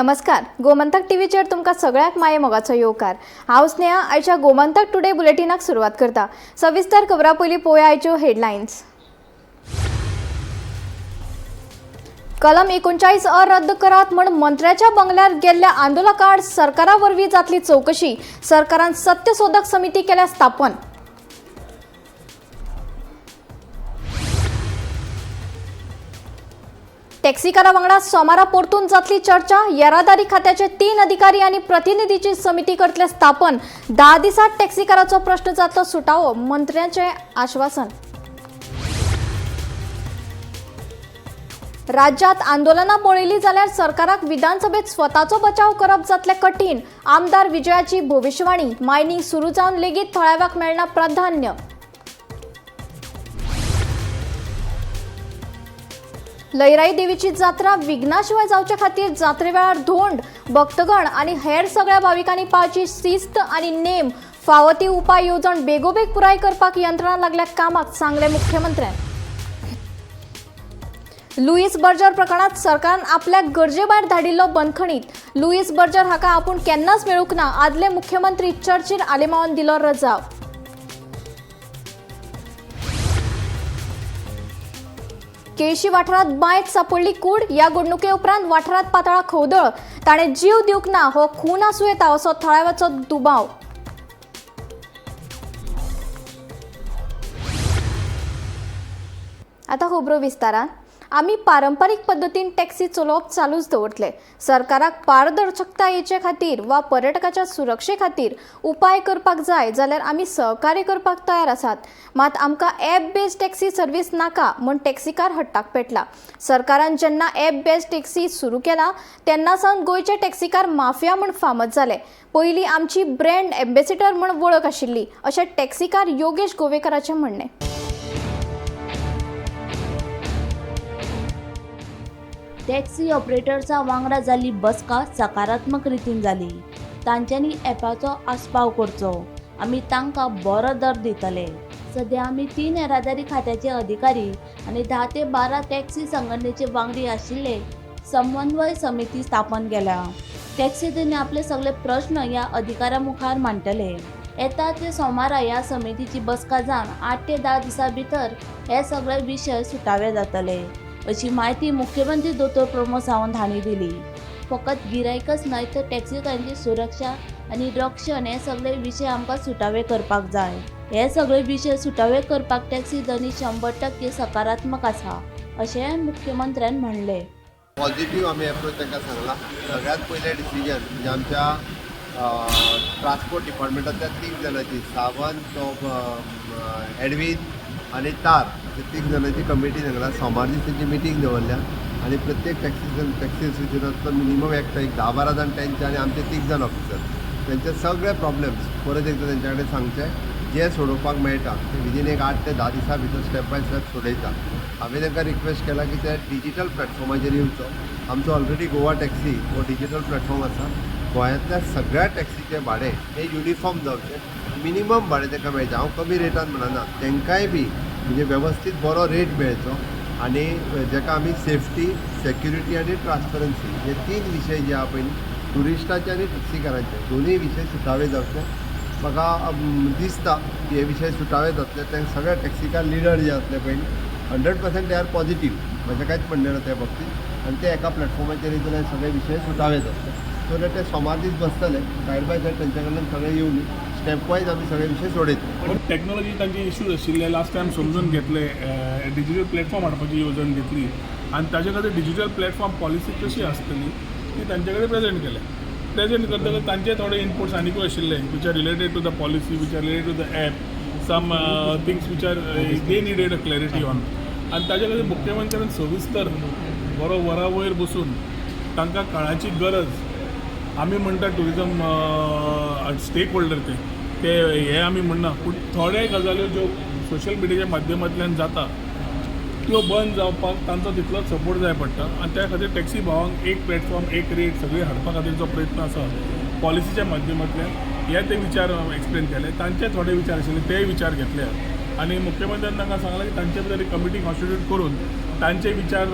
नमस्कार, गोमंतक टीव्हीचेर तुमकां सगळ्यांक माये मोगाचो येवकार. हांव स्नेहा आयच्या गोमंतक टुडे बुलेटिनाक सुरवात करता. सविस्तर खबरां पयलीं पळोवया आयच्यो हेडलायन्स. कलम 39 अ रद्द करात म्हूण मंत्र्याच्या बंगल्यार गेल्ल्या आंदोलकाआड सरकारा वरवीं जातली चवकशी. सरकारान सत्यशोधक समिती केल्या स्थापन. टॅक्सीकारा वांगडा सोमारा परतून जातली चर्चा. येरादारी खात्याचे 3 अधिकारी आनी प्रतिनिधीची समिती करतले स्थापन. 10 दिसांत टॅक्सीकाराचो प्रश्न जातलो सुटावो, मंत्र्यांचे आश्वासन. राज्यात आंदोलनां पळयली जाल्यार सरकाराक विधानसभेत स्वताचो बचाव करप जातलें कठीण, आमदार विजयाची भविश्यवाणी. मायनिंग सुरू जावन लेगीत थळाव्याक मेळना प्राधान्य. लयराई देवीची जात्रा विघ्नाशिवाय जावचे खातीर जात्रे वेळार धोंड, भक्तगण आनी हेर सगळ्या भाविकांनी पाळची शिस्त आनी नेम. फावो ती उपाय येवजण बेगोबेग पुराय करपाक यंत्रणा लागल्या कामाक, सांगलें मुख्यमंत्र्यान. लुईस बर्जर प्रकरणात सरकारान आपल्याक गरजेभायर धाडिल्लो बंदखणीत. लुईस बर्जर हाका आपूण केन्नाच मेळूंक ना, आदले मुख्यमंत्री चर्चिल आलेमावान दिलो रजाव. केळशी वाठारांत बांयत सापडली कूड. ह्या घडणुके उपरांत वाठारांत पातळा खवदळ. ताणें जीव दिवंक ना, हो खून आसूं येता असो थळाव्याचो दुबाव. आतां खबरो विस्तारान. आमी पारंपारीक पद्दतीन टॅक्सी चलोवप चालूच दवरतले. सरकाराक पारदर्शकता येचे खातीर वा पर्यटकाच्या सुरक्षे खातीर उपाय करपाक जाय जाल्यार आमी सहकार्य करपाक तयार आसात. मात आमकां एप बेस्ड टॅक्सी सर्वीस नाका म्हूण टॅक्सीकार हट्टाक पेटला. सरकारान जेन्ना एप बेस्ड टॅक्सी सुरू केला तेन्ना सावन गोंयचे टॅक्सीकार माफिया म्हूण फामद जाले. पयलीं आमची ब्रँड एम्बेसिडर म्हूण वळख आशिल्ली, अशें टॅक्सीकार योगेश गोवेकाराचें म्हणणें. टॅक्सी ऑपरेटर्सा वांगडा जाल्ली बसका सकारात्मक रितीन जाली. तांच्यांनी ॲपाचो आस्पाव करचो, आमी तांकां बरो दर दितले. सद्या आमी 3 येरादारी खात्याचे अधिकारी आनी 10 ते 12 टॅक्सी संघटनेचे वांगडी आशिल्ले समन्वय समिती स्थापन केल्या. टॅक्सी धनी आपले सगळे प्रश्न ह्या अधिकाऱ्यां मुखार मांडटले. येता ते सोमारा ह्या समितीची बसका जावन 8 ते 10 दिसां भितर हे सगळे विशय सुटावे जातले, अशी म्हायती मुख्यमंत्री दोतोर प्रमोद सावंत हांणी दिली. फकत गिरायकच न्हय तर टॅक्सीकारांची सुरक्षा आनी रक्षण हे सगळे विशय आमकां सुटावे करपाक जाय. हे सगळे विशय सुटावे करपाक टॅक्सी धनी 100% सकारात्मक आसा, अशें मुख्यमंत्र्यान म्हणलें. पॉझिटिव्ह आमी एप्रोच तांकां सांगला. सगळ्यांत पयलें डिसिजन म्हणजे आमच्या ट्रान्सपोर्ट डिपार्टमेंटांतल्या 3 जाणांची, सावंत, एडवीन आनी तार, अशे 3 जाणांची कमिटी सांगला. सोमार दीस तेंची मिटींग दवरल्या आनी प्रत्येक टॅक्सी एसोसिएशनांतलो मिनिमम एकटो, एक 10-12 जाण तेंचे आनी आमचे 3 जाण ऑफिसर, तेंचे सगळे प्रॉब्लम्स परत एकदां तेंच्या कडेन सांगचे, जे सोडोवपाक मेळटा ते विदीन एक 8 ते 10 दिसां भितर स्टेप बाय स्टेप सोडयता. हांवें तांकां रिक्वेस्ट केला की ते डिजीटल प्लॅटफॉर्माचेर येवचो. आमचो ऑलरेडी गोवा टॅक्सी हो डिजीटल प्लॅटफॉर्म आसा. गोंयांतल्या सगळ्या टॅक्सीचें भाडें हें युनिफॉर्म जावचें, मिनिमम भाडें तांकां मेळचें. हांव कमी रेटान म्हणना, तांकांय बी म्हणजे वेवस्थीत बरो रेट मेळचो आनी जाका आमी सेफ्टी, सेक्युरिटी आनी ट्रान्सपरन्सी हे 3 विशय जे आहा पळय न्ही, ट्युरिस्टाचे आनी टॅक्सीकारांचे दोनूय विशय सुटावे जावचे. म्हाका दिसता की हे विशय सुटावे जातले. ते सगळे टॅक्सीकार लिडर जे आसले पळय न्ही, 100% they are positive, म्हजें कांयच म्हणणें ना त्या बाबतींत. आनी ते एका प्लॅटफॉर्माचेर येतले, सगळे विशय सुटावे जातले. सो that ते सोमार दीस बसतले सायड बाय सायड, तेंच्या कडल्यान सगळे येवन स्टेप वायज आमी सगळे विशय सोडयतले. पण टॅक्नॉलॉजी तांचे इश्यूज आशिल्ले लास्ट टायम समजून घेतले, डिजिटल प्लॅटफॉर्म हाडपाची येवजण घेतली आनी ताजे खातीर डिजिटल प्लॅटफॉर्म पॉलिसी कशी आसतली ती तांचे कडेन प्रेजेंट केल्या. प्रेजेंट करतकच तांचे थोडे इनपुट्स आनिकूय आशिल्ले which are related to the policy, which are related to the app, some things which are they needed a clarity on. आनी ताजे खातीर मुख्यमंत्र्यान सविस्तर बरो वरा वयर बसून तांकां काळाची गरज, आमी म्हणटा ट्युरिजम स्टेक होल्डर ते ते हे आमी म्हणना, पूण थोडे गजाल्यो ज्यो सोशल मिडियाच्या माध्यमांतल्यान जाता त्यो बंद जावपाक तांचो तितलोच सपोर्ट जाय पडटा. आनी त्या खातीर टॅक्सी भावांक एक प्लॅटफॉर्म, एक रेट सगळी हाडपा खातीर जो प्रयत्न आसा पॉलिसीच्या माध्यमांतल्यान, हे ते विचार एक्सप्लेन केले. तांचे थोडे विचार आशिल्ले तेय विचार घेतले आनी मुख्यमंत्र्यान तांकां सांगलें की तांचे भितर एक कमिटी कॉन्स्टिट्यूट करून तांचे विचार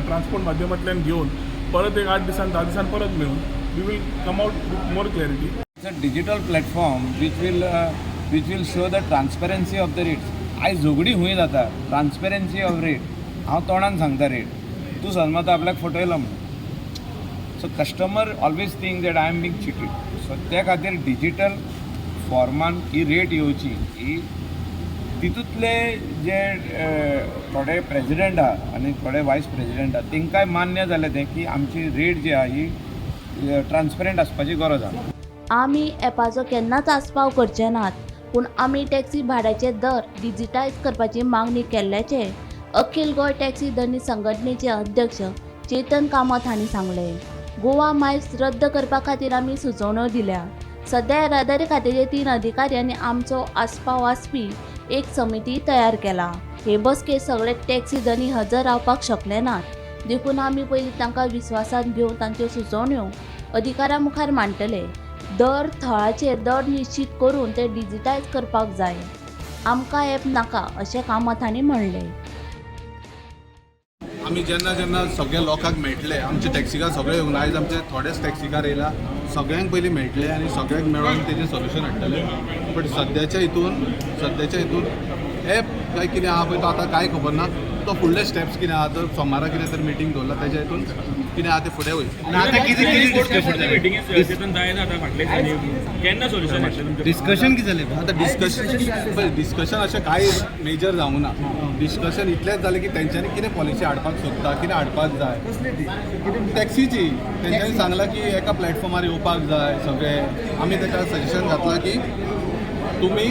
ट्रान्सपोर्ट माध्यमांतल्यान घेवन परत एक 8 दिसान, 10 दिसान परत मेळून we will come out with more clarity. It's a digital platform which will show the transparency of the rates. आयज झगडी खंय जाता? Transparency of rate. हांव तोंडान सांगता रेट, तूं सजमता आपल्याक फटयलो म्हणून. So customer always think that I am being cheated. So त्या खातीर डिजीटल फॉर्मान ही रेट येवची ही तितूंतले जे थोडे प्रेजिडेंट आहा आनी थोडे वायस प्रेजिडेंट आहा, तेंकांय मान्य जालें तें की आमची रेट जी आहा ही ट्रान्सपरंट आसपाची गरज आहा. आमी ॲपाचो केन्नाच आस्पाव करचे नात, पूण आमी टॅक्सी भाड्याचे दर डिजिटायज करपाची मागणी केल्ल्याचे अखील गोंय टॅक्सी धनी संघटनेचे अध्यक्ष चेतन कामत हांणी सांगलें. गोवा मायल्स रद्द करपा खातीर आमी सुचोवण्यो दिल्या. सध्या येरादारी खात्याचे तीन अधिकारी आनी आमचो आस्पाव आसपी एक समिती तयार केला. हे बसकेक सगळे टॅक्सी धनी हजर रावपाक शकले नात, देखून आमी पयलीं तांकां विस्वासांत घेवन तांच्यो सुचोवण्यो अधिकाऱ्यां मुखार मांडटले. दर थळाचेर दर निश्चीत करून ते डिजिटायज करपाक जाय. आमकां ॲप नाका, अशें कामत हांणी म्हणलें. आमी जेन्ना जेन्ना सगळे लोकांक मेळटले, आमचे टॅक्सीकार सगळे येवन, आयज आमचे थोडेच टॅक्सीकार येयला, सगळ्यांक पयलीं मेळटले आनी सगळ्यांक मेळोन तेजें सोल्युशन हाडटले. बट सद्याच्या हितून एप काय कितें आहा पळय, तो आतां कांय खबर ना. तो फुडले स्टेप्स कितें आहा, तर सोमारा कितें तर मिटींग दवरला, तेज्या हितून कितें आहा तें फुडें वयतलें. आतां कितें कितें डिस्कशन जालें? केन्ना सोल्युशन येतलें तुमचें? डिस्कशन कितें जालें? आतां डिस्कशन, पळय, डिस्कशन अशें कांय मेजर जावंक ना. डिस्कशन इतलेंच जालें की तेंच्यांनी कितें पॉलिसी हाडपाक सोदता, कितें हाडपाक जाय टॅक्सीची. तेंच्यांनी सांगलां की एका प्लॅटफॉर्मार येवपाक जाय सगळे. आमी ताका सजेशन घातलां की तुमी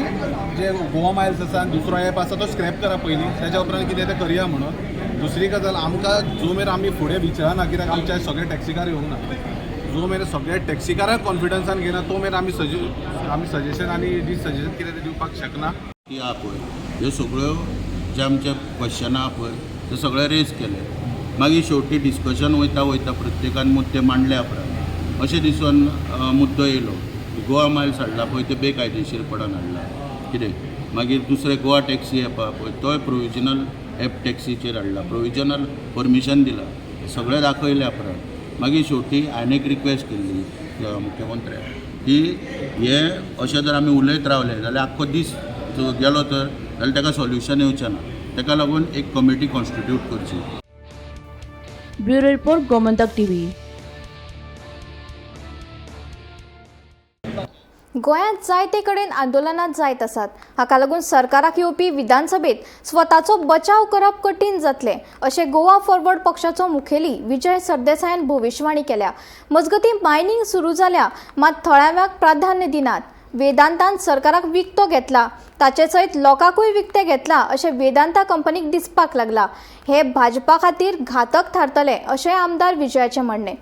जे गोवा मायल्स आसा आनी दुसरो एप आसा तो स्क्रॅप करा पयलीं, तेज्या उपरांत कितें तें करया म्हणून. दुसरी गजाल, आमकां जो मेरेन आमी फुडें विचारना, कित्याक आमच्या सगळे टॅक्सीकार येवंक ना, जो मेरेन सगळे टॅक्सीकारांक कॉन्फिडन्सान घेना तो मेरेन आमी सजेशन आनी जी सजेशन कितें तें दिवपाक शकना. ती आहा पळय, ह्यो सगळ्यो जे आमचे क्वेश्चनां आहा पळय ते सगळे रेज केले. मागीर शेवटी डिस्कशन वयता वयता प्रत्येकान मुद्दे मांडल्या उपरांत अशें दिसून मुद्दो येयलो, गोवा मायल्स हाडला पळय ते बेकायदेशीरपणान हाडला कितें. मागीर दुसरें गोवा टॅक्सी एप आहा पळय, तोय प्रोविजनल एप टॅक्सीचेर हाडला, प्रोविजनल परमिशन दिलां, सगळें दाखयल्या उपरांत मागीर शेवटी हांवें एक रिक्वेस्ट केल्ली मुख्यमंत्र्याक की हे अशें जर आमी उलयत रावले जाल्यार आख्खो दीस जो गेलो तर जाल्यार ताका सोल्युशन येवचें ना. ताका लागून एक कमिटी कॉन्स्टिट्यूट करची. Bureau report, Gomantak TV. गोंयांत जायते कडेन आंदोलनां जायत आसात. हाका लागून सरकाराक येवपी विधानसभेत स्वताचो बचाव करप कठीण जातलें, अशें गोवा फॉरवर्ड पक्षाचो मुखेली विजय सरदेसायान भविश्यवाणी केल्या. मजगतीं, मायनिंग सुरू जाल्या मात थळाव्यांक प्राधान्य दिनात. वेदांतान सरकाराक विकतो घेतला, ताचे सयत लोकांकूय विकते घेतला अशें वेदांता कंपनीक दिसपाक लागला. हे भाजपा खातीर घातक थारतलें, अशें आमदार विजयाचें म्हणणें.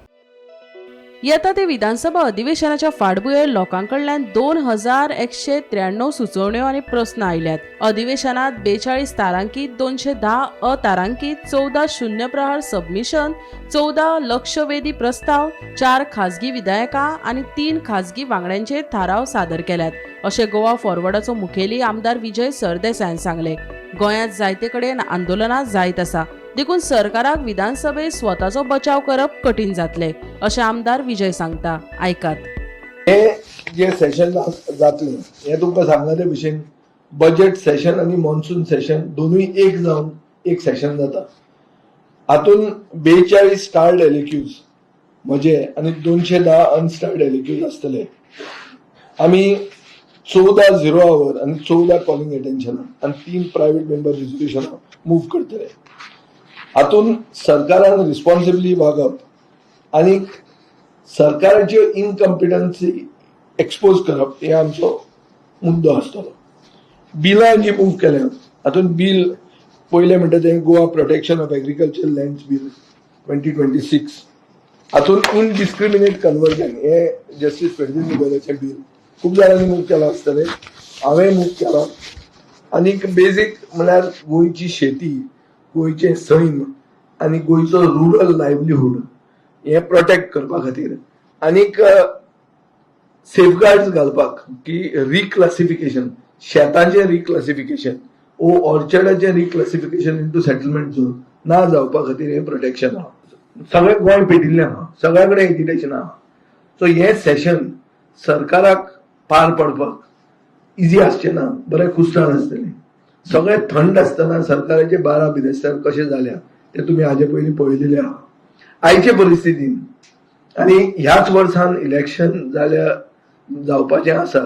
येता ते विधानसभा अधिवेशनाच्या फाटभुंयेर लोकां कडल्यान 2193 सुचोवण्यो आनी प्रस्न आयल्यात. अधिवेशनात 42 तारांकीत, 210 अतारांकीत, 14 शून्य प्रहार सबमिशन, 14 लक्षवेधी प्रस्ताव, चार खाजगी विधेयकां आनी तीन खाजगी वांगड्यांचेर थाराव सादर केल्यात, अशें गोवा फॉरवर्डाचो मुखेली आमदार विजय सरदेसायान सांगलें. गोंयांत जायते कडेन आंदोलनां जायत आसा, देखून सरकाराक विधानसभेत स्वताचो बचाव करप कठीण जातलें, अशें आमदार विजय सांगता. आयकात. हे जे सेशन जातलें हें तुमकां सांगला ते भशेन बजेट सेशन आनी मॉन्सून सेशन दोनूय एक जावन एक सेशन जाता. हातून 42 स्टार्ड एलएक्यूज म्हजे आनी 210 अनस्टार्ड एलएक्यूज आसतले. आमी 14 झिरो our आनी 14 कॉलिंग एटेन्शनां आनी तीन प्रायव्हेट मेंबर रिजोल्युशनां मूव करतले. हातून सरकारान रिस्पॉन्सिबली वागप आनी सरकाराच्यो इनकम्पिटन्सी एक्सपोज करप हे आमचो मुद्दो आसतलो. बिलां जी मूव केल्या, हातून बील पयलें म्हणटा तें Goa Protection of Agriculture Lands Bill 2026. हातून इनडिस्क्रिमिनेट कन्वर्जन हे जस्टीस फेर्दीन मिगोलाचें बील खूब जाणांनी मूव केलां आसतलें, हांवें मूव केलां. आनीक बेजीक म्हळ्यार गोंयची शेती, गोंयचें सैम आनी गोंयचो रुरल लायवलीहूड हें प्रोटेक्ट करपा खातीर आनीक सेफगार्ड्स घालपाक की रिक्लासिफिकेशन, शेतांचें रिक्लासिफिकेशन ओ ऑर्चर्डाचें रिक्लासिफिकेशन इंटू सेटलमेंट झोन ना जावपा खातीर हें प्रोटेक्शन आहा. सगळें गोंय पेटिल्लें आहा, सगळ्या कडेन एजिटेशन आहा. सो हें सेशन सरकाराक पार पडपाक इजी आसचें ना, बरें कुस्तार आसतलें. सगळें थंड आसतना सरकाराचे 12 बिरेस्तार कशें जाल्या ते तुमी हाजे पयलीं पळयलेलें आहा. आयचे परिस्थितीन आनी ह्याच वर्सान इलेक्शन जाल्या जावपाचें आसा,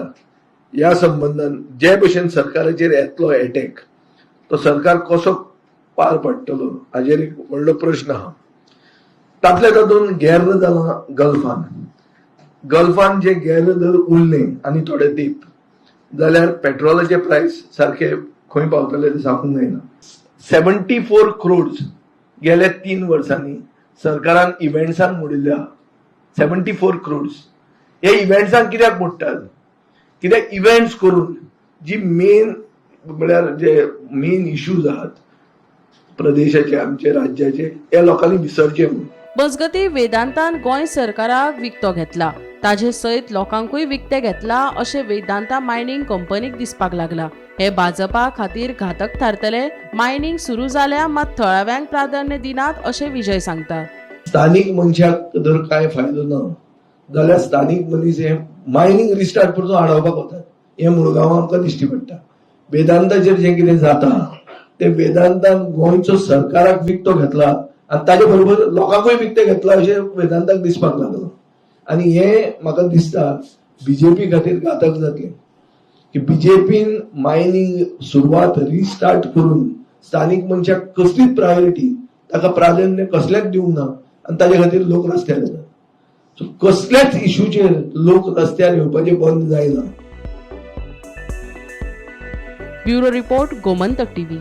ह्या संबंदान जे भशेन सरकाराचेर येतलो एटॅक तो सरकार कसो पार पडटलो हाजेर एक व्हडलो प्रश्न आहा. तातल्या तातूंत गेर्र जालां गल्फान. गल्फान जे गेर्र जर उरलें आनी थोडे दीप जाल्यार पेट्रोलाचे प्रायस सारके खंय पावतले ते सांगूंक जायना. 74 crores गेले 3 वर्सांनी सरकारान इव्हेंट्सान मोडिल्ले आहा. 74 crores हे इव्हेंट्सान कित्याक मोडटात? कित्याक इव्हेंट्स करून जी मेन म्हळ्यार जे मेन इश्यूज आहात प्रदेशाचे, आमचे राज्याचे, हे लोकांनी विसरचे म्हणून. मजगती वेदांतान गोंय सरकाराक विकतो घेतला, ताजे सयत लोकांकूय विकते घेतला अशें वेदांता मायनिंग कंपनीक दिसपाक लागला. हे भाजपा खातीर घातक थारतले. मायनिंग सुरू जाल्या मात थळाव्यांक प्राधान्य दिनात अशें विजय सांगता. स्थानीक मनशाक जर कांय फायदो ना जाल्यार स्थानीक मनीस हे मायनिंग रिस्टार्ट परतून आडावपाक वतात, हें मुळगांवां आमकां दिश्टी पडटा. वेदांताचेर जें कितें जाता ते वेदांतान गोंयचो सरकाराक विकतो घेतला आनी ताजे बरोबर लोकांकूय विकते घेतला अशें वेदांताक दिसपाक लागलो. आनी हें म्हाका दिसता बीजेपी खातीर घातक जातलें की बीजेपीन मायनिंग सुरवात रिस्टार्ट करून स्थानीक मनशाक कसलीच प्रायोरिटी, ताका प्राधान्य कसलेंच दिवंक ना आनी ताजे खातीर लोक रस्त्यार येतात. सो कसल्याच इशूचेर लोक रस्त्यार येवपाचें बंद जायना. Bureau report, Gomantak TV.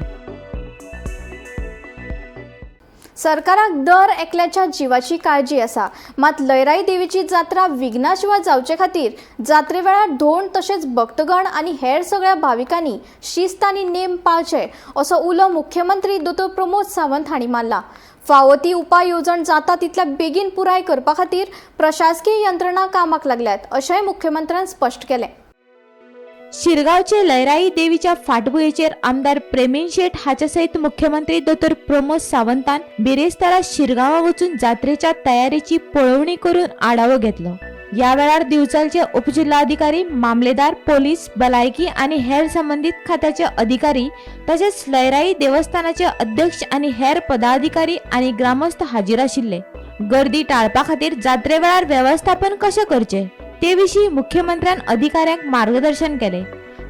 सरकाराक दर एकल्याच्या जिवाची काळजी आसा, मात लयराई देवीची जात्रा विघ्नाशिवाय जावचे खातीर जात्रे वेळार धोंड तशेंच भक्तगण आनी हेर सगळ्या भाविकांनी शिस्त आनी नेम पाळचे असो उलो मुख्यमंत्री दोतोर प्रमोद सावंत हांणी मारला. फावो ती उपाय येवजण जाता तितल्या बेगीन पुराय करपा खातीर प्रशासकीय यंत्रणा कामाक लागल्यात अशेंय मुख्यमंत्र्यान स्पश्ट केलें. शिरगांवचे लयराई देवीच्या फाटभुंयेचेर आमदार प्रेमेन शेट हाच्या सयत मुख्यमंत्री दोतोर प्रमोद सावंतान बिरेस्तारा शिरगांवा वचून जात्रेच्या तयारेची पळोवणी करून आढावो घेतलो. ह्या वेळार दिवचलचे उपजिल्हाधिकारी, मामलेदार, पोलीस, भलायकी आनी हेर संबंदीत खात्याचे अधिकारी तशेंच लयराई देवस्थानाचे अध्यक्ष आनी हेर पदाधिकारी आनी ग्रामस्थ हाजीर आशिल्ले. गर्दी टाळपा खातीर जात्रे वेळार वेवस्थापन कशें करचें ते विशीं मुख्यमंत्र्यान अधिकाऱ्यांक मार्गदर्शन केले.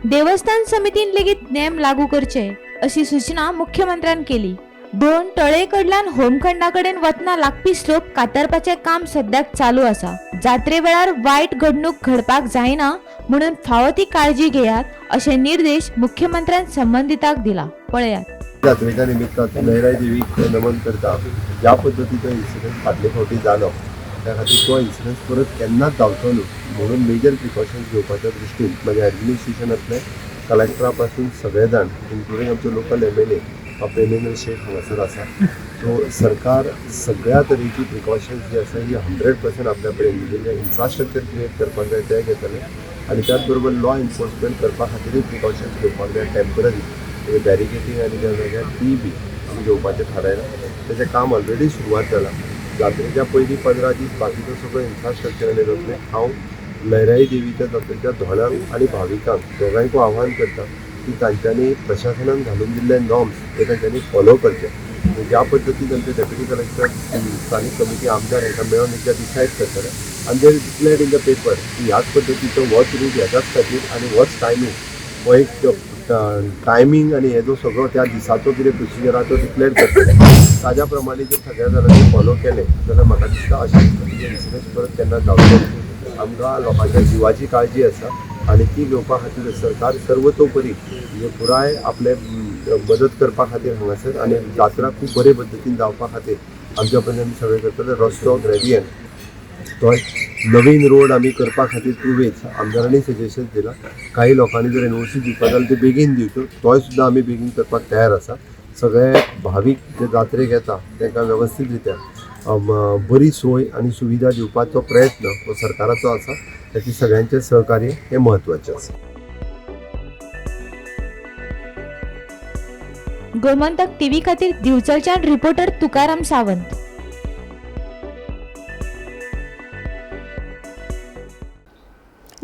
देवस्थान समितीन लेगीत नेम लागू करचे अशी सूचना मुख्यमंत्र्यान केली. दोन तळे कडल्यान होमखंडा कडेन वतना लागपी स्लोप कातरपाचें काम सद्याक चालू आसा. जात्रे वेळार वायट घडणूक घडपाक जायना म्हणून फावो ती काळजी घेयात अशे निर्देश मुख्यमंत्र्यान संबंदितांक दिला. पळयात. जात्रेच्या निमित्तान लयराई देवीक नमन करता. ज्या पद्दतीचो इन्सिडंट फाटले फावटी जालो त्या खातीर तो इन्सिडंट परत केन्नाच जावचो न्हू म्हणून मेजर प्रिकॉशन्स घेवपाच्या दृश्टीन म्हाजें एडमिनिस्ट्रेशन आसलें, कलेक्टरा पासून सगळे जाण इन्क्लुडींग आमचो लोकल MLA Premendra Shet हांगासर आसा. सो सरकार सगळ्या तरेची प्रिकॉशन्स जी आसा ही 100% आपल्या कडेन म्हणजे इन्फ्रास्ट्रक्चर क्रिएट करपाक जाय ते घेतले आनी त्याच बरोबर लॉ एनफोर्समेंट करपा खातीरूय प्रिकॉशन्स घेवपाक जाय. टेंपररी म्हणजे बॅरिकेटींग आनी त्या जाग्यार ती बी आमी घेवपाचें थारायलां. तेचें काम ऑलरेडी सुरवात जालां. जात्रेच्या पयलीं 15 दीस बाकीचो सगळो इन्फ्रास्ट्रक्चर आनी जातलें. हांव लयराई देवीच्या जात्रेच्या धोणांक आनी भाविकांक दोगांयकूय आव्हान करता की तांच्यांनी प्रशासनान घालून दिल्ले नॉर्म्स हे तांच्यांनी फॉलो करचे. ज्या पद्दतीन आमचे डेप्युटी कलेक्टर, स्थानीक समिती, आमदार हांकां मेळून एकदां डिसायड करतले आनी they declared in the paper की ह्याच पद्दतीचो होच रूट ह्याच्याच खातीर आनी होच टायमींग, हो एक टायमींग आनी हे जो सगळो त्या दिसाचो कितें प्रोसिजर आहा तो डिक्लेअर करतले. ताज्या प्रमाणे जर सगळ्या जाणांनी फॉलो केलें जाल्यार म्हाका दिसता अशे पद्दतीचे इन्सिडंट्स परत केन्ना जावचे ना. आमकां लोकांच्या जिवाची काळजी आसा आनी ती घेवपा खातीर सरकार सर्वतोपरी म्हणजे पुराय आपले मदत करपा खातीर हांगासर आनी जात्रा खूब बरे पद्दतीन जावपा खातीर आमच्या पर्यंत आमी सगळें करतले. रस्तो ग्रेडियंट तो नवीन रोड आमी करपा खातीर टू वेज आमदारांनी सजेशन दिलां. काही लोकांनी जर एनओसी दिवपा जाल्यार ते बेगीन दिवच्यो, तोय सुद्दां आमी बेगीन करपाक तयार आसा. सगळे भावीक जे जात्रेक येता तांकां वेवस्थीत रित्या बरी सोय आनी सुविधा दिवपाचो प्रयत्न हो सरकाराचो आसा. ताची सगळ्यांचें सहकार्य हें म्हत्वाचें आसा. गोमंतक टीव्ही खातीर दिवचलच्यान reporter Tukaram Sawant.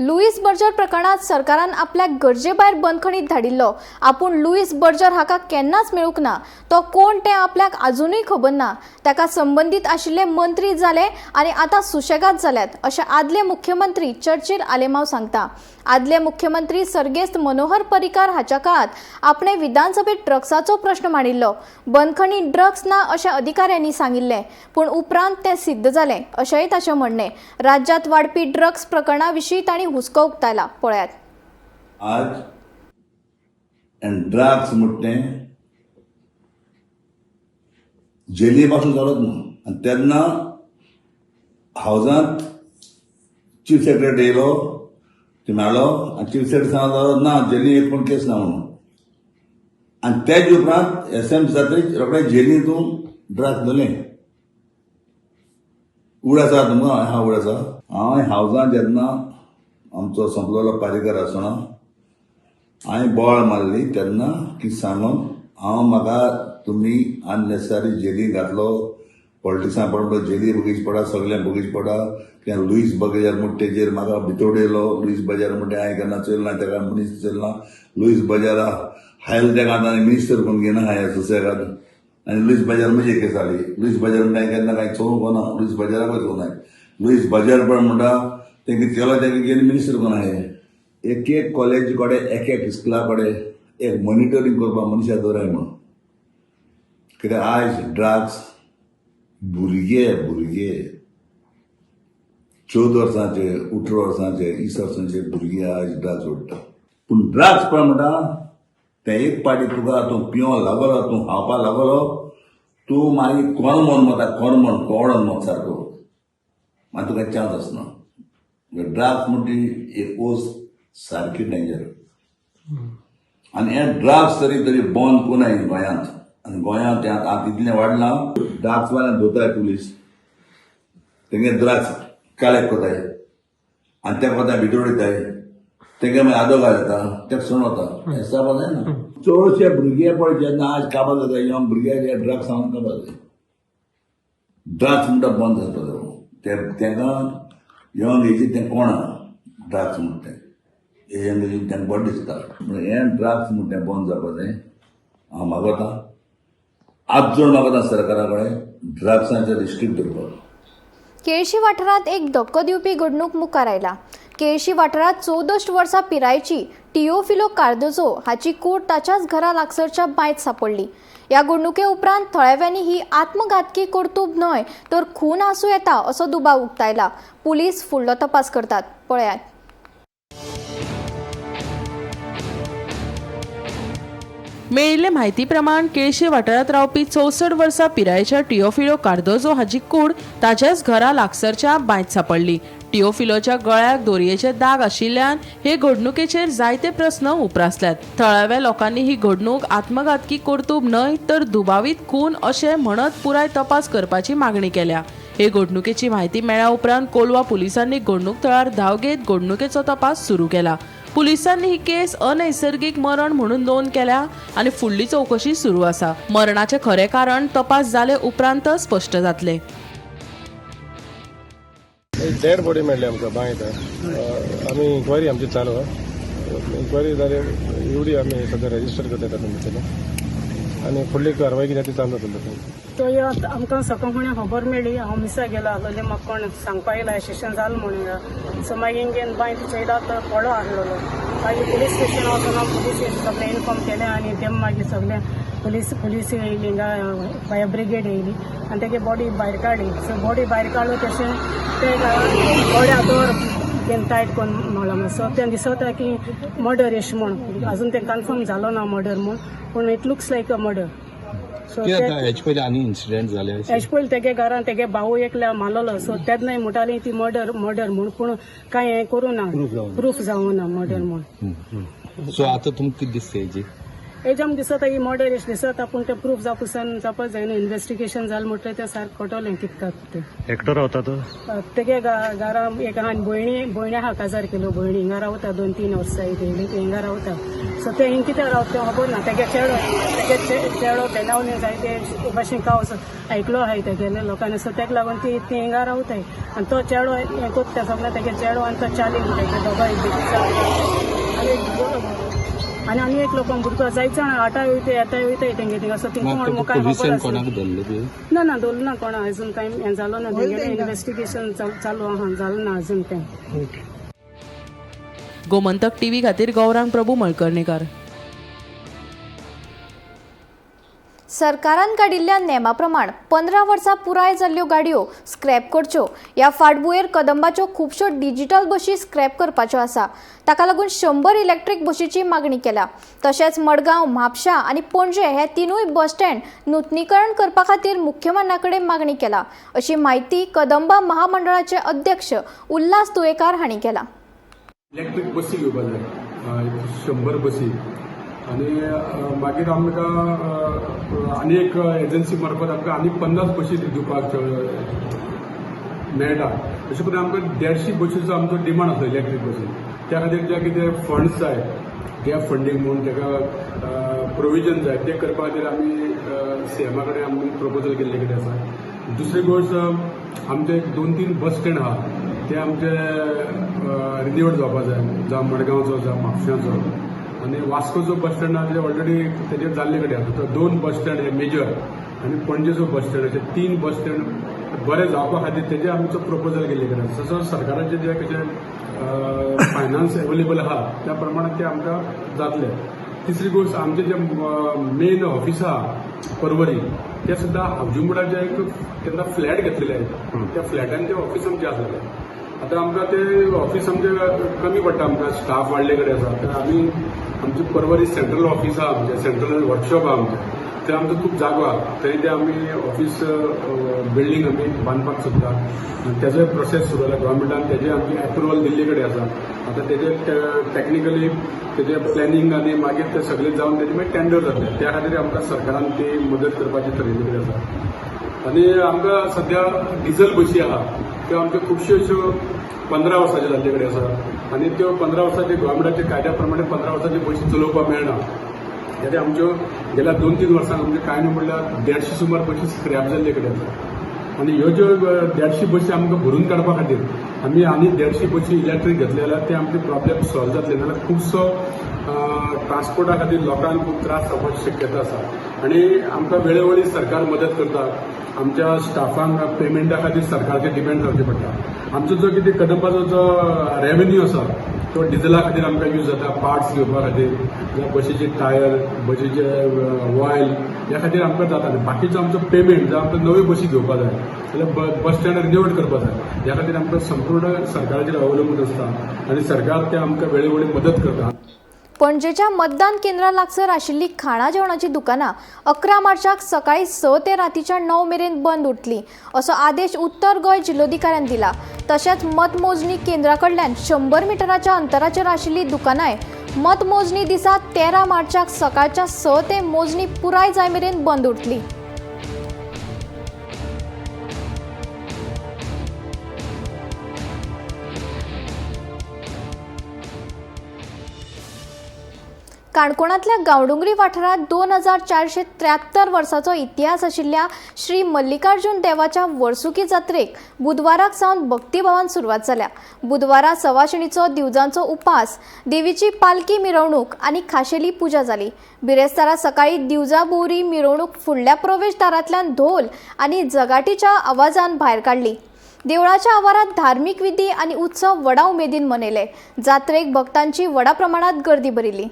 Louis Berger प्रकरणात सरकारान आपल्याक गरजेभायर बंदखणीत धाडिल्लो. आपूण लुईस बर्जर हाका केन्नाच मेळूंक ना, तो कोण तें आपल्याक आजुनूय खबर ना. ताका संबंदीत आशिल्ले मंत्री जाले आनी आतां सुशेगाद जाल्यात अशें आदले मुख्यमंत्री चर्चिल आलेमाव सांगता. आदले मुख्यमंत्री सर्गेस्त मनोहर पर्रीकार हाच्या काळात आपणे विधानसभेत ड्रग्साचो प्रश्न मांडिल्लो. बंदखणीत ड्रग्स ना अशें अधिकाऱ्यांनी सांगिल्लें, पूण उपरांत तें सिद्ध जालें अशेंय ताचें म्हणणें. राज्यांत वाडपी ड्रग्स प्रकरणा विशीं तांणी हुस्को उक्तायला. पळयात. आज ड्रग्स म्हणटें जेली पासून चालत ना. आनी तेन्ना हावजांत चीफ सेक्रेटरी येयलो, ते मेळ्ळो आनी चीफ सेक्रेटरी सांगलो ना जेली एक पण केस ना म्हणून. आनी तेज उपरांत एस एम जातरीच रोखडे जेली तूं ड्रग्स धरलें. उड आसा तुमकां? हा उड आसा. हांव हावजांत जेन्ना आमचो संपलोलो पारीकर आसतना हांवें बोवाळ मारली तेन्ना की सांगून हांव म्हाका तुमी अननेसेसरी जेली घातलो, पॉलिटिक्सान पडलो, जेली बगीच पडा, सगळें बगीच पडा. कित्याक लुईस बगेजार म्हण तेजेर म्हाका भितर येयलो. लुईस बजार म्हणटा हांवें केन्ना चोयलें ना, तेका मनीस चोयलें ना. लुईस बजारा हायल तेका आतां मिनिस्टर कोण घेयना हांवें सुसेगाद. आनी लुईस बजार म्हजी केस जाली. लुईस बजार म्हणटा हांवें केन्ना कांय चोवंक ना, लुईस बजाराकूय चोवंक ना. लुईस बजार पण म्हणटा तेंका केलो तेका घेवन मिनिस्टर कोण आहे. एक एक कॉलेज कडेन, एक एक स्कुला कडेन एक मॉनिटरींग करपाक मनशां दवराय म्हणून. कित्याक आयज ड्रग्स भुरगे भुरगे 14 वर्सांचे, 18 वर्सांचे, 20 वर्सांचे भुरगे आयज ड्रग्स ओडटा. पूण ड्रग्स पण म्हणटा तें एक पाटी तुका तूं पिवंक लागलो, तूं खावपाक लागलो, तूं मागीर कोण म्हण वता, कोण म्हण कोण म्हण सारको मागीर तुका चान्स आसना. ड्रग्स म्हणटी एक वस्त सारकी डेंजर. आनी हे ड्रग्स तरी तरी बंद कोनाय गोंयांत. आनी गोंयांत आतां इतलें वाडलां, ड्रग्स वाल्यान धरताय पुलीस, तेंगे ड्रग्स कलेक्ट करताय आनी तेका वता भितर उडयताय, तेंगे मागीर आदोगाद जाता, तेका सोडून वता. हें जावपा जायना. चडशे भुरगे पळय जेन्ना आज काबार जाता, यंग भुरगे जे ड्रग्स खावन काबार जाता. ड्रग्स म्हणटा बंद जाता ते तेंकां यंग एजीत तें कोणा ड्रग्स म्हणटा तें यंग एजीन तांकां बरें दिसता. म्हणून हें ड्रग्स म्हणटा तें बंद जावपा जाय. हांव मागता, आज जोड मागता सरकारा कडेन ड्रग्सांचेर रिस्ट्रिक्ट दवरपाक. केळशी वाठारांत एक धक्को दिवपी घडणूक मुखार आयला. केळशी वाठारांत 64 वर्सां पिरायेची टिओफिलो कार्दोजो हाची कूड ताच्याच घरा लागसरच्या बांयत सापडली. ह्या घडणुके उपरांत थळाव्यांनी ही आत्मघातकी कर्तुब न्हय तर खून आसूं येता असो दुबाव उक्तायला. पुलीस फुडलो तपास करतात. पळयात. मेळिल्ले म्हायती प्रमाण केळशे वाठारांत रावपी 64 वर्सां पिरायेच्या टिओफिलो कार्दोजो हाची कूड ताच्याच घरा लागसरच्या बांयत सापडली. टिओफिलोच्या गळ्याक दोरयेचे दाग आशिल्ल्यान हे घडणुकेचेर जायते प्रस्न उप्रासल्यात. थळाव्या लोकांनी ही घडणूक आत्मघातकी कर्तुब न्हय तर दुबावीत खून अशें म्हणत पुराय तपास करपाची मागणी केल्या. हे घडणुकेची म्हायती मेळ्ळ्या उपरांत कोलवा पुलिसांनी घडणूक थळार धांव घेत घडणुकेचो तपास सुरू केला. पुलिसांनी ही केस अनैसर्गिक मरण म्हणून नोंद केल्या आनी फुडली चवकशी सुरू आसा. मरणाचें खरें कारण तपास जाले उपरांत स्पश्ट जातलें. डेड बॉडी मेळ्ळी आमकां बांयत. आमी इन्क्वायरी आमची चालू आहा. इन्क्वायरी जाली एवढी आमी सद्या रजिस्टर करता तातूंत भितर आनी फुडली कारवाय कितें ती चालू जातली. तो आमकां सकाळ फुडें खबर मेळ्ळी. हांव मिसा गेलो आसलोलें, म्हाका कोण सांगपा येयला स्टेशन जालें म्हणून. सो मागीर घेवन बांय चोयला तो पडो आसलेलो. मागीर पुलीस स्टेशन वचून हांव पुलीस सगळें इन्फॉर्म केलें आनी ते मागीर सगळें पुलीस येयली, फायर ब्रिगेड येयली आनी तेगे बॉडी भायर काडली. सो बॉडी भायर काडलो तशें ते बॉडी हातोर तें टायट करून म्हणलां. सो तें दिसता की मर्डर एशें म्हूण. अजून तें कन्फर्म जालो ना मर्डर म्हूण, पूण it looks like a murder. So हेजे पयलीं आनी इन्सिडंट जाले? हेजे पयलीं तेगे घरान तेगे भाऊ एकल्या मारलेलो. सो तेन्नाय म्हणटाली ती मर्डर मर्डर म्हूण, पूण कांय हें करूं ना, प्रूफ जावं ना मर्डर म्हूण. सो आतां तुमकां कितें दिसता हेजी? हेजे आमकां दिसता ही मर्डर अशें दिसता, पूण तें प्रूफ जावपाक जावपाक जायना. इन्वेस्टिगेशन जालें म्हणटकीर तें सारकें कळटलें कितकाक तें. एकटो रावता तो? तेगे घरा एक आहा भयणी आहा, काजार केलो, भयणी हिंगा रावता 2-3 वर्सां येयली, ती हिंगा रावता. सो तें हिंग कित्याक रावता तें खबर ना. तेगे चेडो तेनावली जाय ते भाशेन कावस आयकलो आहाय तेगेले लोकांनी. सो तेका लागून ती हिंगा रावताय आनी तो चेडो हें कोत्ता सगळें. तेगे चेडो आनी तो चाली म्हणटा दोगांय आनी आनी एक लोकांक भुरगो जायचो आटा वयता येता वयता तेंगे थिंगा. सो थिंग कोण मुखार ना ना दवरलो ना कोणा अजून कांय हें जालो ना. तेंगेलें इन्वेस्टिगेशन चालू आहा, जालें ना अजून तें. गोमंतक टीव्ही खातीर गौरांग प्रभू मळकर्णेकर. सरकारान काडिल्ल्या नेमा प्रमाण 15 वर्सां पुराय जाल्ल्यो गाडयो स्क्रॅप करच्यो. ह्या फाटभुंयेर कदंबाच्यो खुबश्यो डिजिटल बशी स्क्रॅप करपाच्यो आसा. ताका लागून 100 इलेक्ट्रीक बशीची मागणी केल्या. तशेंच मडगांव, म्हापशा आनी पणजे हे 3 बस स्टँड नुतनीकरण करपा खातीर मुख्यमंत्र्या कडेन मागणी केला, अशी म्हायती कदंबा महामंडळाचे अध्यक्ष उल्हास तुयेकार हांणी केला. इलेक्ट्रीक बसी घेवपाक जाय 100 बसी आनी मागीर आमकां आनी एक एजन्सी मार्फत आमकां आनी 50 बशी दिवपाक मेळटा. अशें करून आमकां 150 बशीचो आमचो डिमांड आसा इलेक्ट्रीक बसी. त्या खातीर जे कितें फंड्स जाय, गॅप फंडींग म्हणून ताका प्रोविजन जाय, तें करपा खातीर आमी सीएमा कडेन आमी प्रपोजल केल्ले कडेन आसा. दुसरी गोश्ट आमचे 2-3 बस स्टँड आहा ते आमचे रिन्यूड जावपा जाय, जावं मडगांवचो जावं म्हापशाचो आनी वास्कोचो बस स्टँड आहा ते ऑलरेडी तेजेर जाल्ले कडेन आसा. तो 2 बस स्टँड हे मेजर आनी पणजेचो बस स्टँड अशे 3 बस स्टँड बरे जावपा खातीर तेजे आमचो प्रपोजल केल्ले कडेन आसा. तसोच सरकाराचे जे कशें फायनान्स एवेलेबल आहा त्या प्रमाणे ते आमकां जातले. तिसरी गोश्ट आमचे जे मेन ऑफिस आहा पर्वरी ते सुद्दां हावजिंग बोर्डाचे एक तेन्ना फ्लॅट घेतलेले आहे, त्या फ्लॅटान ते ऑफिस आमचें आसलेलें. आतां आमकां ते ऑफिस आमचें कमी पडटा, आमकां स्टाफ वाडले कडेन आसा. तर आमी आमचें पर्वरी सेंट्रल ऑफिस आहा, आमचें सेंट्रल वर्कशॉप आहा आमचें, थंय आमचो खूब जागो आहा, थंय ते आमी ऑफिस बिल्डींग आमी बांदपाक सोदता. तेजोय प्रोसेस सुरू जाला, गव्हर्मेंटान तेजे आमची एप्रुवल दिल्ले कडेन आसा. आतां तेजे टॅक्निकली तेजे प्लॅनिंग आनी मागीर ते सगळे जावन तेजे मागीर टेंडर जातले. त्या खातीर आमकां सरकारान ती मदत करपाची थरयल्ली कडेन आसा. आनी आमकां सद्या डिजल बशी आहा त्यो आमच्यो खुबश्यो अश्यो 15 वर्साच्यो जाल्ले कडेन आसा आनी त्यो 15 वर्साचे गव्हर्मेंटाच्या कायद्या प्रमाणे 15 वर्साच्यो बशी चलोवपाक मेळना. कित्याक आमच्यो गेल्या 2-3 वर्सांक आमच्यो कांय न्हू म्हणल्यार 150 सुमार बशी स्क्रॅप जाल्ले कडेन आसा. आनी ह्यो ज्यो 150 बशी आमकां भरून काडपा खातीर आमी आनी 150 बशी इलेक्ट्रीक घेतले जाल्यार ते आमचे प्रॉब्लेम सॉल्व जातले. नाजाल्यार खुबसो ट्रान्सपोर्टा खातीर लोकांक खूब त्रास जावपाची शक्यता आसा. आनी आमकां वेळोवेळी सरकार मदत करता, आमच्या स्टाफांक पेमेंटा खातीर सरकारचेर डिपेंड रावचें पडटा. आमचो जो कितें कदंबाचो जो रेवेन्यू आसा तो डिझला खातीर आमकां यूज जाता, पार्ट्स घेवपा खातीर, जावं बशीचे टायर, बशीचे ऑयल ह्या खातीर आमकां जाता. आनी बाकीचो आमचो पेमेंट जावं आमकां नव्यो बशी घेवपा जाय जाल्यार बस स्टँड रिनोवेट करपा जाय, ह्या खातीर आमकां संपूर्ण सरकाराचेर अवलंबून आसता आनी सरकार ते आमकां वेळोवेळी मदत करता. पणजेच्या मतदान केंद्रा लागसर आशिल्ली खाणा जेवणाची दुकानां 11 मार्चाक सकाळी 6 ते रातीच्या 9 मेरेन बंद उरतली असो आदेश उत्तर गोंय जिल्लोधिकाऱ्यान दिला. तशेंच मतमोजणी केंद्रा कडल्यान 100 मिटराच्या अंतराचेर आशिल्ली दुकानांय मतमोजणी दिसा 13 मार्चाक सकाळच्या 6 ते मोजणी पुराय जाय मेरेन बंद उरतली. काणकोणांतल्या गांवडोंगरी वाठारांत 2473 वर्सांचो इतिहास आशिल्ल्या श्री मल्लिकार्जुन देवाच्या वर्सुकी जात्रेक बुधवाराक सावन भक्तिभावान सुरवात जाल्या. बुधवारा सवाशिणीचो दिवजांचो उपास, देवीची पालकी मिरवणूक आनी खाशेली पुजा जाली. बिरेस्तारा सकाळी दिवजा बोरी मिरवणूक फुडल्या प्रवेशदारांतल्यान धोल आनी जगाटीच्या आवाजान भायर काडली. देवळाच्या आवारात धार्मिक विधी आनी उत्सव व्हडा उमेदीन मनयले. जात्रेक भक्तांची व्हडा प्रमाणात गर्दी भरिल्ली.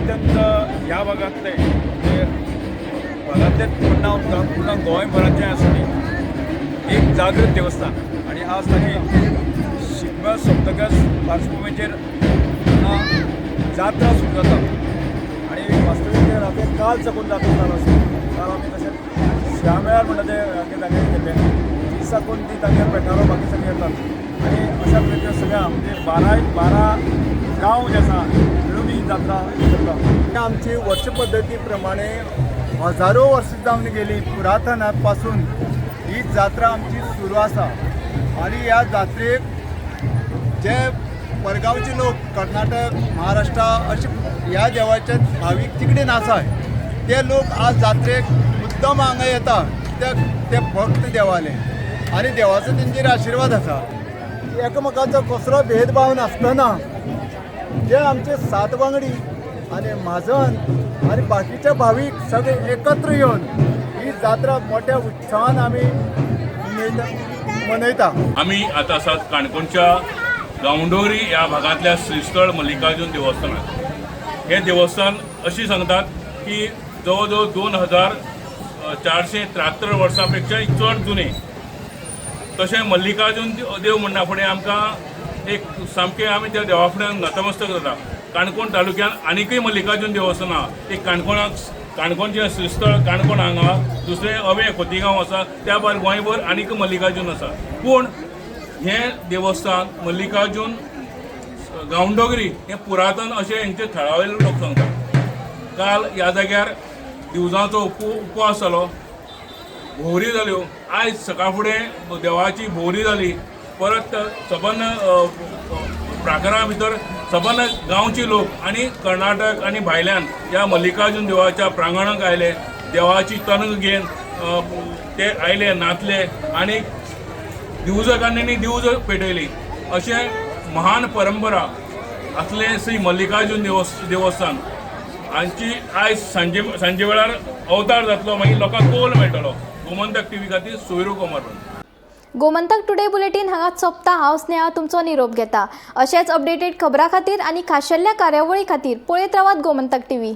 अत्यंत ह्या भागांतले म्हणजे भागांतलेच म्हणना आमकां पूर्ण गोंयभराचें आसा ती एक जागृत देवस्थान आनी आज ताची शिगम्या सोंपतकच पार्श्वभुमीचेर जात्रा सुरू जाता आनी वास्तवीक राती काल साकून जात्रा चालू आसा. काल आमी तशेंच शिया मेळार म्हणटा ते तांगेर केल्ले ती साकून ती तांगेर पेठारो बाकी सगळे येतात आनी अशा तरेचे सगळ्या म्हणजे 12 गांव जे आसा मिळून ही जात्रा करता. आमची वर्ष पद्दती प्रमाणे हजारो वर्सां जावन गेली पुरातना पासून ही जात्रा आमची सुरू आसा आनी ह्या जात्रेक जे परगांवचे लोक कर्नाटक महाराष्ट्र अशे ह्या देवाचे भावीक तिकडेन आसा ते लोक आज जात्रेक मुद्दम हांगा येता कित्याक ते भक्त देवाले आनी देवाचो तेंचेर आशिर्वाद आसा. एकामेकाचो कसलो भेदभाव नासतना जे आमचे सात वांगडी आनी म्हाजन आनी बाकीचे भावीक सगळे एकत्र येवन ही जात्रा मोठ्या उत्साहान आमी मनयता. आमी आतां आसात काणकोणच्या गांवडोंगरी ह्या भागांतल्या श्रीस्थळ मल्लिकार्जून देवस्थानात. हे देवस्थान अशी सांगतात की जवळ जवळ 2473 वर्सां पेक्षाय चड जुने. तशें मल्लिकार्जून देव म्हणना फुडें आमकां एक सामकें आमी त्या देवा फुड्यान नतमस्तक जाता. काणकोण तालुक्यांत आनीकय मल्लिकार्जून देवस्थान आहा. एक काणकोणाक काणकोणचें श्रीस्थळ काणकोण हांगा, दुसरें अवे खोतीगांव आसा, त्या भायर गोंयभर आनीक मल्लिकार्जून आसा. पूण हें देवस्थान मल्लिकार्जून गांवडोंगरी हें पुरातन अशें हेंचे थळावे लोक सांगतात. काल ह्या जाग्यार दिवजांचो उपवास जालो, भोंवरी जाल्यो. आयज सकाळ फुडें देवाची भोंवरी जाली. परत सबंद प्राकारा भितर सबंद गांवचे लोक आनी कर्नाटक आनी भायल्यान ह्या मल्लिकार्जून देवाच्या प्रांगणाक आयले. देवाची तनग घेवन ते आयले, नाचले आनी दिवजकान्यांनी दिवज पेटयली. अशें महान परंपरा आसलें श्री मल्लिकार्जून देवस्थान हांची आयज सांजे वेळार अवतार जातलो, मागीर लोकांक कौल मेळटलो. गोमंतक टीव्ही खातीर सोयरू कुमार. गोमंतक टुडे बुलेटीन हांगा सोंपता. हांव स्नेहा तुमचो निरोप घेता. अशेंच अपडेटेड खबरां खातीर आनी खाशेल्ल्या कार्यावळी खातीर पळयत रावात गोमंतक टीव्ही.